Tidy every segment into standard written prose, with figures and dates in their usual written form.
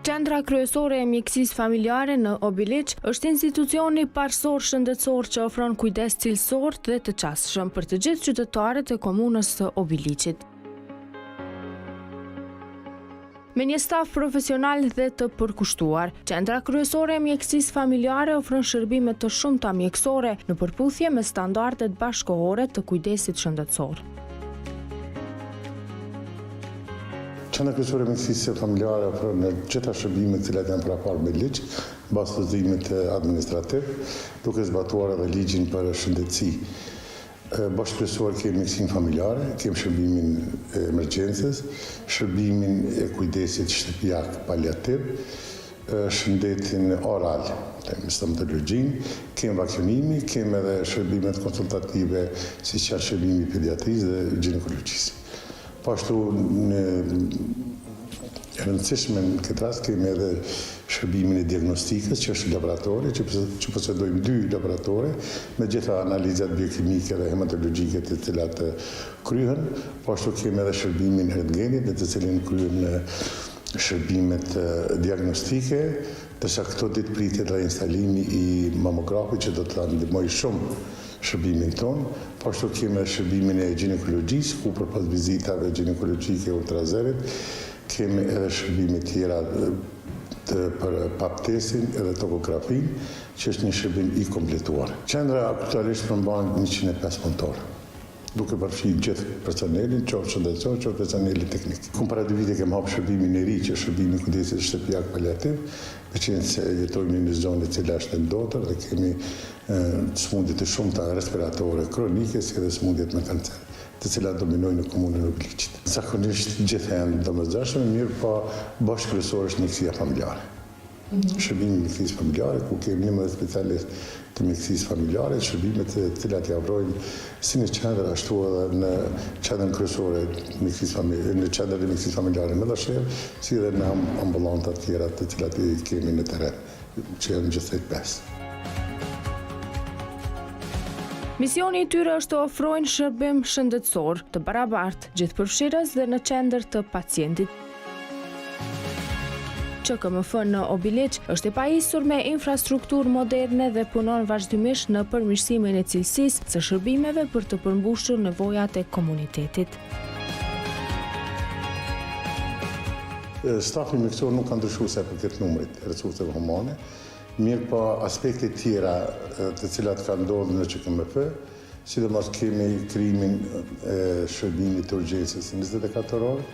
Qendra kryesore e mjekësisë familjare në Obiliq është institucioni parësor shëndetësor që ofron kujdes cilësor dhe të qasshëm për të gjithë qytetarët e komunës së Obiliqit. Me një staf profesional dhe të përkushtuar, Qendra kryesore e mjekësisë familjare ofron shërbime të shumta mjekësore në përputhje me standardet bashkëkohore të kujdesit shëndetësor. Qendra Kryesore e Mjekësisë Familjare ofron të gjitha shërbimet të cilat janë paraparë me ligj, në bazë të udhëzimit administrativ, duke zbatuar edhe ligjin për shëndetësi. Bosht kryesor kemi mjekësinë familjare, kemi shërbimin e emergjencës, shërbimin e kujdesit shtëpiak paliativ, shëndetin oral, themi stomatologjinë, kemi vaksinimi, kemi edhe shërbimet konsultative siç janë shërbimi i pediatrisë dhe gjinekologjisë. Po ashtu në e rëndësishme në këtë rast kemi edhe shërbimin e diagnostikës që është laboratori, që, që posedojmë dy laboratore me gjitha analizat biokimike dhe hematologjike të cilat kryhen, po ashtu kemi edhe shërbimin e rentgenit në të cilin kryhen shërbimet diagnostike, ndërsa këto ditë pritet dhe instalimi i mamografit që do të ndihmojë shumë shërbimin tonë. Po ashtu kemi edhe shërbimin e gjinekologjisë, ku përpos vizitave gjinekologjike e ultrazërit, kemi edhe shërbime tjera të për pap testin edhe tokografinë, që është një shërbim i kompletuar. Qendra aktualisht përmban 105 punëtorë. duke përfshi gjithë personelin, qoftë shëndetësor, qoftë personelin teknik. Ku para dy vite kem hapë shërbimin e ri, që është shërbimi i kujdesit shtëpiak paliativ, meqenëse jetojmë në një zonë e cila është e ndotur dhe kemi sëmundje të shumta respiratore kronike, si edhe sëmundjet me kancer, të cilat dominojnë në komunën e Obiliqit. Zakonisht gjitha janë të domosdoshme, mirëpo bosht kryesor është mjekësia familjare. Shërbimi i mjekësisë familjare, ku kemi 11 specialistë të mjekësisë familjare, shërbime të cilat i ofrojmë si në qendër ashtu edhe në qendrën kryesore të mjekësisë familjare, në qendrën e mjekësisë familjare në Malishevë, si edhe në ambulantat tjera të cilat i kemi në terren, që janë gjithsej 5. Misioni i tyre është të ofrojnë shërbim shëndetësor të barabartë, gjithëpërfshirës dhe në qendër të pacientit. QKMF në Obiliq është e pajisur me infrastrukturë moderne dhe punon vazhdimisht në përmirësimin e cilësisë së shërbimeve për të përmbushur nevojat e komunitetit. Stafi mjekësor nuk ka ndryshuar sa i përket numrit të resurseve humane, mirëpo aspekte tjera të cilat kanë ndodhur në QKMF, sidomos kemi krijimin e shërbimit të urgjencës 24 orë,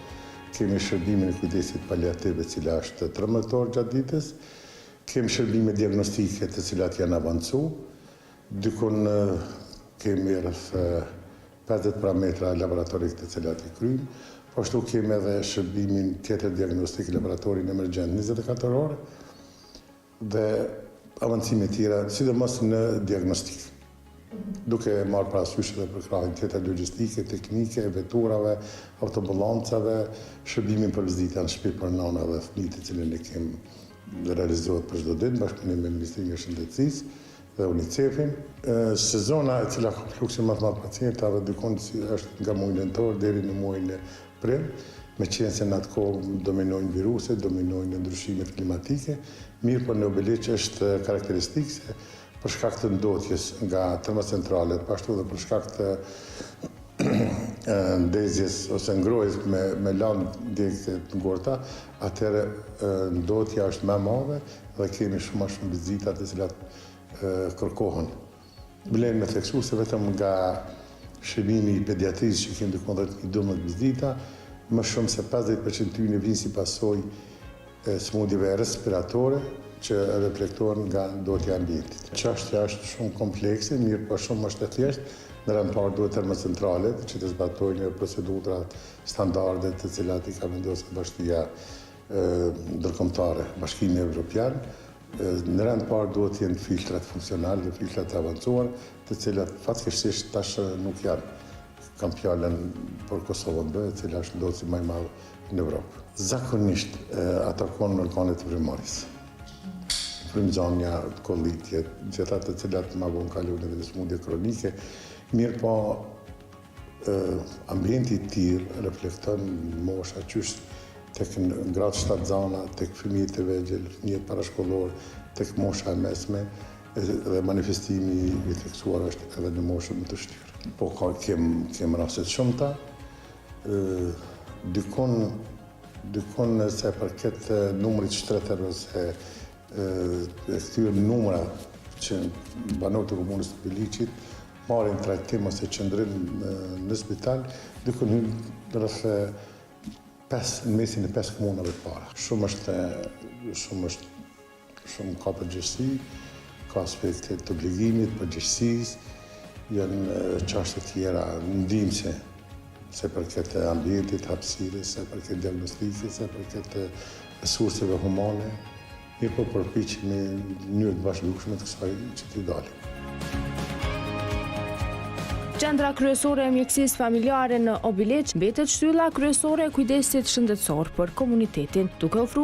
Kemi shërbimin e kujdesit paliativ e cila është 13 orë gjatë ditës. Kemi shërbime diagnostike të cilat janë avancu. Dikun kemi rreth 50 parametra laboratorik të cilat i kryjmë. Po ashtu kemi edhe shërbimin tjetër diagnostik laboratorin emergjent 24 orë. dhe avancime tjera, sidomos në diagnostikë, duke marrë parasysh edhe përkrahjen tjetër logjistike, teknike, veturave, autoambulancave, shërbimin për vizita në shtëpi për nëna dhe fëmijë të cilin e kemi realizohet për çdo ditë në bashkëpunim me Ministrinë e Shëndetësisë dhe UNICEF-in. Sezona e cila ka fluksin më të madh pacientave dikun si është nga muaji nëntor deri në muajin Prill, meqenëse në atë kohë dominojnë viruset, dominojnë ndryshimet klimatike, mirëpo në Obiliq është karakteristikë se për shkak të ndotjes nga termocentralet, po ashtu edhe për shkak të ndezjes ose ngrohjes me, me landë djegëse të ngurta, atëherë ndotja është më e madhe dhe kemi shumë më shumë vizita të cilat kërkohen. Vlen me theksu se vetëm nga shërbimi i pediatrisë që kemi dikun 10-12 vizita, më shumë se 50% tyne vijnë si pasojë e sëmundjeve respiratore që reflektohen nga ndotja e ambientit. Çështja është shumë komplekse, mirëpo shumë është e thjeshtë. Në rend parë duhet termocentralet që të zbatojnë procedurat standarde të cilat i ka vendosur bashkësia ndërkombëtare, Bashkimi Evropian, Në rend parë duhet të jenë filtrat funksional dhe filtrat e avancuar, të cilat fatkeqësisht tash nuk janë. Kam fjalën për Kosovën B, e cila është ndotësi më i madh në Evropë. Zakonisht atakon organet e frymëmarrjes. Frymëzania, kollitjet, gjitha të cilat ma vonë kalojnë edhe në sëmundje kronike, mirëpo ambienti i tillë reflekton mosha qysh. Tek gratë shtatzana, tek fëmijët e vegjël, fëmijët parashkollorë, tek mosha e mesme dhe manifestimi i theksuar është edhe në moshën më të shtyrë. Po ka kem kem raste të shumta, dikun dikun sa i përket numrit të shtretërve ose e këtyre numra që banorët e komunës së Obiliqit marrin trajtim ose qëndrim në spital, dikun hyn rreth 5 në mesin e 5 komunave të para. Shumë është shumë është shumë ka përgjegjësi, ka aspekte të obligimit, përgjegjësisë, janë çështje tjera ndihmëse sa i përket ambientit, hapësirës, sa i përket diagnostikës, sa i përket resurseve humane, mirëpo përpiqemi në mënyrë të vazhdueshme të kësaj që t'i dalim. Qendra kryesore e mjekësisë familjare në Obiliq mbetet shtylla kryesore e kujdesit shëndetësor për komunitetin, duke ofruar.